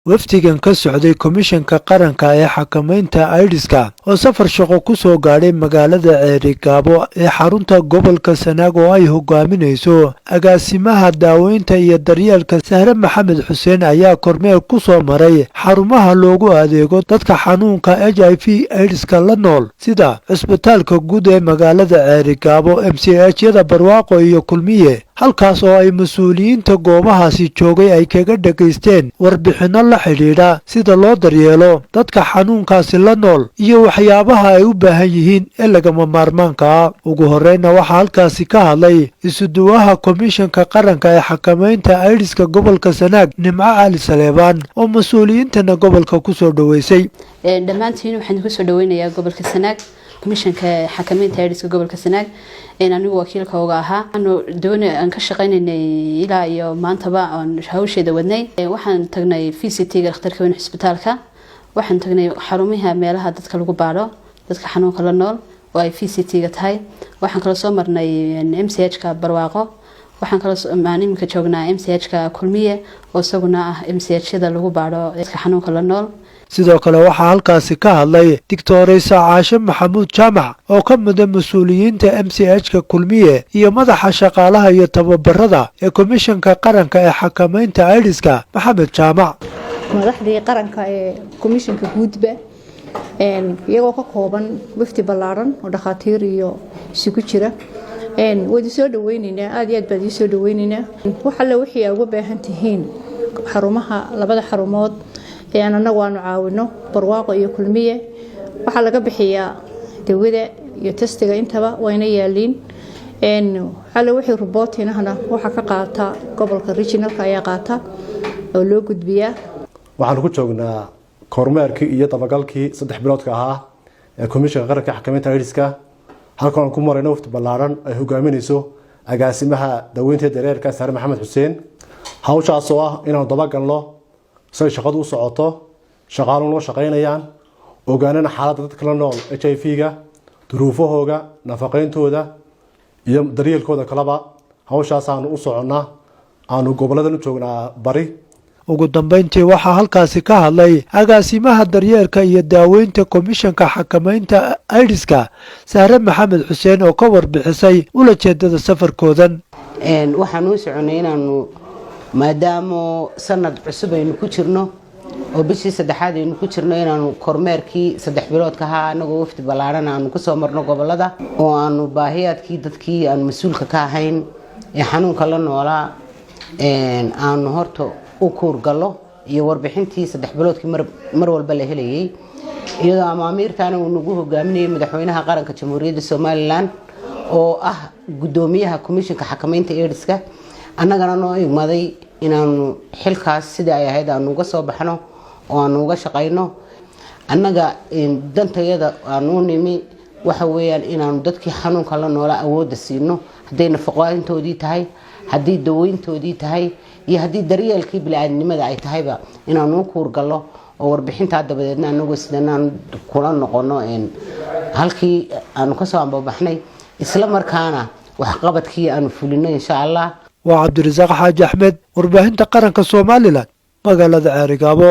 Wafdigan ka socday Komishanka Qaranka ee Xakamaynta Aidiska oo safar shaqo ku soo gaadhay magaalada Ceerigaabo ee xarunta gobolka Sanaag, oo ay hogaaminayso agaasimaha daaweynta iyo daryeelka Sahre Maxamed Xuseen, ayaa kormeer ku soo maray xarumaha loogu adeego dadka xanuunka HIV Aidiska la nool, sida cisbitaalka guud ee magaalada Ceerigaabo, MCH-yada Barwaaqo iyo Kulmiye, halkaas oo ay mas-uuliyiinta goobahaasi joogay ay kaga dhegaysteen warbixinno la xidhiidha sida loo daryeelo dadka xanuunkaasi la nool iyo waxyaabaha ay u baahan yihiin ee lagama maarmaanka ah. Ugu horreynna waxaa halkaasi ka hadlay isuduwaha Komishanka Qaranka ee Xakamaynta Aidiska gobolka Sanaag, Nimco Cali Saleebaan, oo mas-uuliyiintana gobolka kusoo dhoweysay. Dhammaantiin waxaan kusoo dhaweynayaa gobolka Sanaag, Komishanka Xakamaynta Aidiska gobolka Sanaag anigu wakiilka uga ahaa. Aanu doon aan ka shaqaynaynay ilaa iyo maantaba aan hawsheeda wadnay. Waxaan tagnay VCT-ga, dhakhtarka weyn xisbitaalka. Waxaan tagnay xarumaha meelaha dadka lagu baadho dadka xanuunka la nool oo ay VCT-ga tahay. Waxaan kala soo marnay MCH-ka Barwaaqo. Waxaan kala aan iminka joognaa MCH-ka Kulmiye, oo isaguna ah MCH-yada lagu baadho dadka xanuunka la nool. Sidoo kale waxaa halkaasi ka hadlay Doctoraysa Caashe Maxamuud Jaamac, oo ka mida mas-uuliyiinta MCH-ka Kulmiye iyo madaxa shaqaalaha iyo tababarada ee Komishanka Qaranka ee Xakamaynta Aidiska, Maxamed Jaamac. Madaxdii qaranka ee komishanka guudba, iyagoo ka kooban wafdi ballaaran oo dhakhaatiir iyo isugu jira, waad soo dhaweyneynaa. Aad iyo aad baad ii soo dhaweyneynaa. Wax alle wixii aa uga baahan tihiin xarumaha, labada xarumood ee aan anagu aanu caawino, Barwaaqo iyo Kulmiye, waxaa laga bixiyaa dawada iyo testiga, intaba wayna yaaliin. Alle wixii reporting-ahna waxaa ka qaata gobolka, regionalka ayaa qaata oo loo gudbiyaa. Waxaanu ku joognaa kormeerkii iyo dabagalkii 3 biloodka ahaa ee Komishanka Qaranka Xakameynta Aidiska. Halkan aan ku marayno wafdi ballaaran ay hogaaminayso agaasimaha daweynta dareerka Saare Maxamed Xuseen, hawshaas oo ah inaanu dabagalno say shaqadu u socoto, shaqaalu noo shaqaynayaan, ogaanana xaaladda dadka la nool HIV-ga, duruufahooga, nafaqeyntooda iyo daryeelkooda kaleba. Hawshaasaanu u soconnaa, aanu goboladan u joognaa bari. Ugu dambeyntii waxaa halkaasi ka hadlay agaasimaha daryeelka iyo daaweynta Komishanka Xakameynta Aidiska, Sahre Maxamed Xuseen, oo ka warbixisay ulajeedada safarkoodan. Waxaan u soconay inaanu, maadaamo sanad cusub aynu ku jirno oo bishii saddexaad aynu ku jirno, inaanu kormeerkii 3 biloodka ahaa anagoo wafdi ballaaran aanu kusoo marno gobolada, oo aanu baahiyaadkii dadkii aanu mas-uulka ka ahayn ee xanuunka la noolaa aanu horta u kuurgallo iyo warbixintii 3 biloodkii mar walba la helayay, iyadoo amaamiirtaana uu nagu hogaaminayay madaxweynaha qaranka Jamhuuriyadda Somaliland, oo ah guddoomiyaha Komishanka Xakameynta Aidiska, annagana noo igmaday inaanu xilkaas sidii ay ahayd aanu uga soo baxno oo aanu uga shaqayno. Annaga dantayada aanu nimi waxa weeyaan inaanu dadkii xanuunka la noolaa awoodda siino, hadday nafaqoyntoodii tahay, haddii daweyntoodii tahay iyo haddii daryeelkii bili-aadnimada ay tahayba, inaanu u kuurgallo oo warbixintaa dabadeedna anagoo sidanaan kula noqono halkii aanu kasoo ambabaxnay, isla markaana waxqabadkii aanu fulino, insha Allah. Waa Cabdirasaaq Xaaji Axmed, warbaahinta qaranka Somaliland, magaalada Ceerigaabo.